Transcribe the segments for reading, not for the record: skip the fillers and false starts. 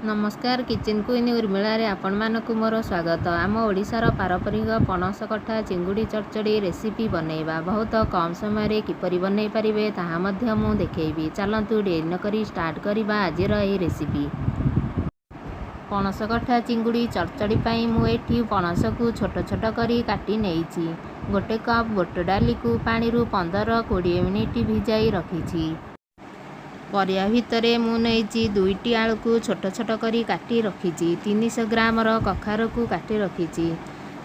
ନମସ୍କାର, kitchen queen ଉର୍ମିଳାରେ ଆପଣମାନଙ୍କୁ ମୋର ସ୍ୱାଗତ। ଆମ ଓଡ଼ିଶାର ପାରମ୍ପରିକ ପଣସ କଠା ଚିଙ୍ଗୁଡ଼ି ଚଡ଼ଚଡ଼ି ରେସିପି ବନେଇବା। ବହୁତ କମ୍ ସମୟରେ କିପରି ବନେଇ ପାରିବେ, ତାହା ମଧ୍ୟ ମୁଁ ଦେଖେଇବି। ଚାଲନ୍ତୁ, ଡେରି ନକରି ଷ୍ଟାର୍ଟ କରିବା ଆଜିର ଏହି ରେସିପି। ପଣସ କଠା ଚିଙ୍ଗୁଡ଼ି ଚଡ଼ଚଡ଼ି ପାଇଁ ମୁଁ ଏଠି ପଣସକୁ ଛୋଟ ଛୋଟ କରି କାଟି ନେଇଛି। 1 କପ୍ ବୁଟ ଡାଲିକୁ ପାଣିରୁ 15-20 ମିନିଟ୍ ଭିଜାଇ ରଖିଛି। ପରିବା ଭିତରେ ମୁଁ ନେଇଛି ଦୁଇଟି ଆଳୁକୁ ଛୋଟ ଛୋଟ କରି କାଟି ରଖିଛି, 300 ଗ୍ରାମର କଖାରୁକୁ କାଟି ରଖିଛି,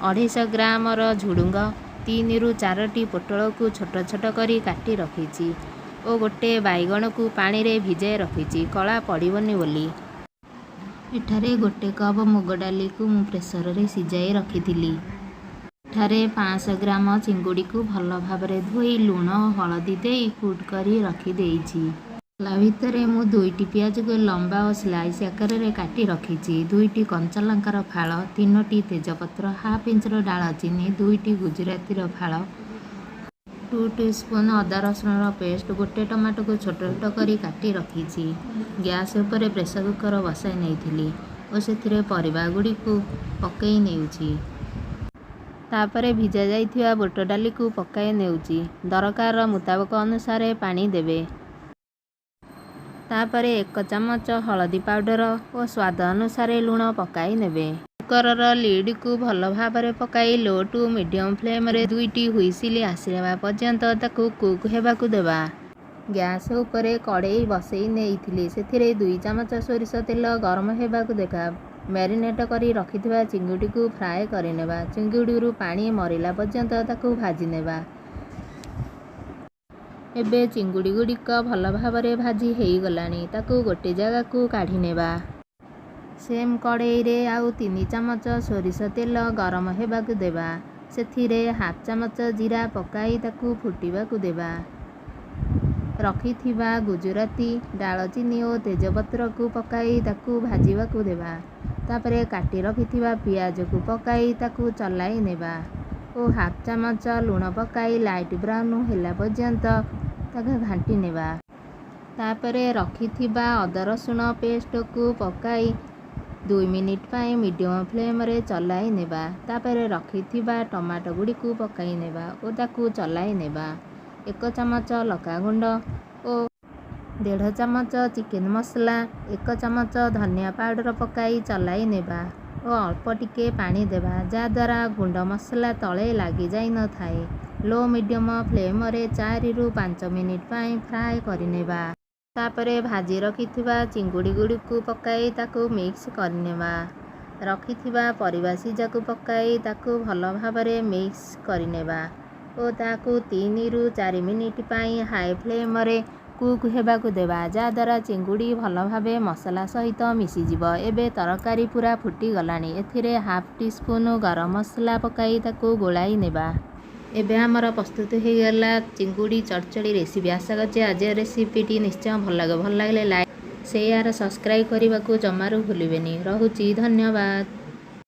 250 ଗ୍ରାମର ଝୁଡ଼ୁଙ୍ଗ, ତିନିରୁ ଚାରୋଟି ପୋଟଳକୁ ଛୋଟ ଛୋଟ କରି କାଟି ରଖିଛି ଓ ଗୋଟେ ବାଇଗଣକୁ ପାଣିରେ ଭିଜାଇ ରଖିଛି କଳା ପଡ଼ିବନି ବୋଲି। ଏଠାରେ 1 କପ୍ ମୁଗ ଡାଲିକୁ ମୁଁ ପ୍ରେସରରେ ସିଝାଇ ରଖିଥିଲି। ଏଠାରେ 500 ଗ୍ରାମ ଚିଙ୍ଗୁଡ଼ିକୁ ଭଲ ଭାବରେ ଧୋଇ ଲୁଣ ଓ ହଳଦୀ ଦେଇ କୁକ୍ କରି ରଖିଦେଇଛି। ମସଲା ଭିତରେ ମୁଁ ଦୁଇଟି ପିଆଜକୁ ଲମ୍ବା ଓ ସ୍ଲାଇସ୍ ଆକାରରେ କାଟି ରଖିଛି, ଦୁଇଟି କଞ୍ଚା ଲଙ୍କାର ଫାଳ, ତିନୋଟି ତେଜପତ୍ର, ହାଫ୍ ଇଞ୍ଚର ଡାଳଚିନି, ଦୁଇଟି ଗୁଜୁରାତିର ଫାଳ, 2 ସ୍ପୁନ୍ ଅଦା ରସୁଣର ପେଷ୍ଟ, ଗୋଟେ ଟମାଟୋକୁ ଛୋଟ ଛୋଟ କରି କାଟି ରଖିଛି। ଗ୍ୟାସ୍ ଉପରେ ପ୍ରେସର କୁକର୍ ବସାଇ ନେଇଥିଲି ଓ ସେଥିରେ ପରିବା ଗୁଡ଼ିକୁ ପକାଇ ନେଉଛି। ତାପରେ ଭିଜା ଯାଇଥିବା ବୁଟ ଡାଲିକୁ ପକାଇ ନେଉଛି। ଦରକାର ମୁତାବକ ଅନୁସାରେ ପାଣି ଦେବେ। ତାପରେ 1 ଚାମଚ ହଳଦୀ ପାଉଡ଼ର ଓ ସ୍ୱାଦ ଅନୁସାରେ ଲୁଣ ପକାଇ ନେବେ। କୁକରର ଲିଡ଼କୁ ଭଲ ଭାବରେ ପକାଇ ଲୋ ଟୁ ମିଡ଼ିୟମ୍ ଫ୍ଲେମ୍ରେ ଦୁଇଟି ହୁଇସିଲ୍ ଆସିବା ପର୍ଯ୍ୟନ୍ତ ତାକୁ କୁକ୍ ହେବାକୁ ଦେବା। ଗ୍ୟାସ୍ ଉପରେ କଡ଼େଇ ବସେଇ ନେଇଥିଲି। ସେଥିରେ 2 ଚାମଚ ସୋରିଷ ତେଲ ଗରମ ହେବାକୁ ଦେବା। ମ୍ୟାରିନେଟ୍ କରି ରଖିଥିବା ଚିଙ୍ଗୁଡ଼ିକୁ ଫ୍ରାଏ କରିନେବା। ଚିଙ୍ଗୁଡ଼ିରୁ ପାଣି ମରିଲା ପର୍ଯ୍ୟନ୍ତ ତାକୁ ଭାଜି ନେବା। ଏବେ ଚିଙ୍ଗୁଡ଼ି ଗୁଡ଼ିକ ଭଲ ଭାବରେ ଭାଜି ହେଇଗଲାଣି। ତାକୁ ଗୋଟେ ଜାଗାକୁ କାଢ଼ି ନେବା। ସେମ୍ କଡ଼େଇରେ ଆଉ 3 ଚାମଚ ସୋରିଷ ତେଲ ଗରମ ହେବାକୁ ଦେବା। ସେଥିରେ ହାଫ୍ ଚାମଚ ଜିରା ପକାଇ ତାକୁ ଫୁଟିବାକୁ ଦେବା। ରଖିଥିବା ଗୁଜୁରାତି, ଡାଳଚିନି ଓ ତେଜପତ୍ରକୁ ପକାଇ ତାକୁ ଭାଜିବାକୁ ଦେବା। ତାପରେ କାଟି ରଖିଥିବା ପିଆଜକୁ ପକାଇ ତାକୁ ଚଲାଇ ନେବା ଓ ହାଫ୍ ଚାମଚ ଲୁଣ ପକାଇ ଲାଇଟ୍ ବ୍ରାଉନ୍ ହେଲା ପର୍ଯ୍ୟନ୍ତ ତାକୁ ଘାଣ୍ଟି ନେବା। ତାପରେ ରଖିଥିବା ଅଦା ରସୁଣ ପେଷ୍ଟକୁ ପକାଇ 2 ମିନିଟ୍ ପାଇଁ ମିଡ଼ିୟମ୍ ଫ୍ଲେମ୍ରେ ଚଲାଇ ନେବା। ତାପରେ ରଖିଥିବା ଟମାଟୋ ଗୁଡ଼ିକୁ ପକାଇ ନେବା ଓ ତାକୁ ଚଲାଇ ନେବା। 1 ଚାମଚ ଲଙ୍କାଗୁଣ୍ଡ ଓ ଦେଢ଼ ଚାମଚ ଚିକେନ୍ ମସଲା, 1 ଚାମଚ ଧନିଆ ପାଉଡ଼ର ପକାଇ ଚଲାଇ ନେବା ଓ ଅଳ୍ପ ଟିକେ ପାଣି ଦେବା, ଯାହାଦ୍ୱାରା ଗୁଣ୍ଡ ମସଲା ତଳେ ଲାଗିଯାଇନଥାଏ। ଲୋ ମିଡ଼ିୟମ୍ ଫ୍ଲେମ୍ରେ 4ରୁ 5 ମିନିଟ୍ ପାଇଁ ଫ୍ରାଏ କରିନେବା। ତାପରେ ଭାଜି ରଖିଥିବା ଚିଙ୍ଗୁଡ଼ି ଗୁଡ଼ିକୁ ପକାଇ ତାକୁ ମିକ୍ସ କରିନେବା। ରଖିଥିବା ପରିବା ସିଝାକୁ ପକାଇ ତାକୁ ଭଲ ଭାବରେ ମିକ୍ସ କରିନେବା ଓ ତାକୁ 3ରୁ 4 ମିନିଟ୍ ପାଇଁ ହାଇ ଫ୍ଲେମ୍ରେ କୁକ୍ ହେବାକୁ ଦେବା, ଯାହାଦ୍ୱାରା ଚିଙ୍ଗୁଡ଼ି ଭଲ ଭାବେ ମସଲା ସହିତ ମିଶିଯିବ। ଏବେ ତରକାରୀ ପୁରା ଫୁଟିଗଲାଣି। ଏଥିରେ ହାଫ୍ ଟି ସ୍ପୁନ୍ ଗରମ ମସଲା ପକାଇ ତାକୁ ଗୋଳାଇ ନେବା। ଏବେ ଆମର ପ୍ରସ୍ତୁତ ହୋଇଗଲା ଚିଙ୍ଗୁଡ଼ି ଚଡ଼ଚଡ଼ି ରେସିପି। ଆଶା କରୁଛି ଆଜିର ରେସିପିଟି ନିଶ୍ଚୟ ଭଲ ଲାଗିବ। ଭଲ ଲାଗିଲେ ଲାଇକ୍, ସେୟାର, ସବସ୍କ୍ରାଇବ୍ କରିବାକୁ ଜମାରୁ ଭୁଲିବେନି। ରହୁଛି, ଧନ୍ୟବାଦ।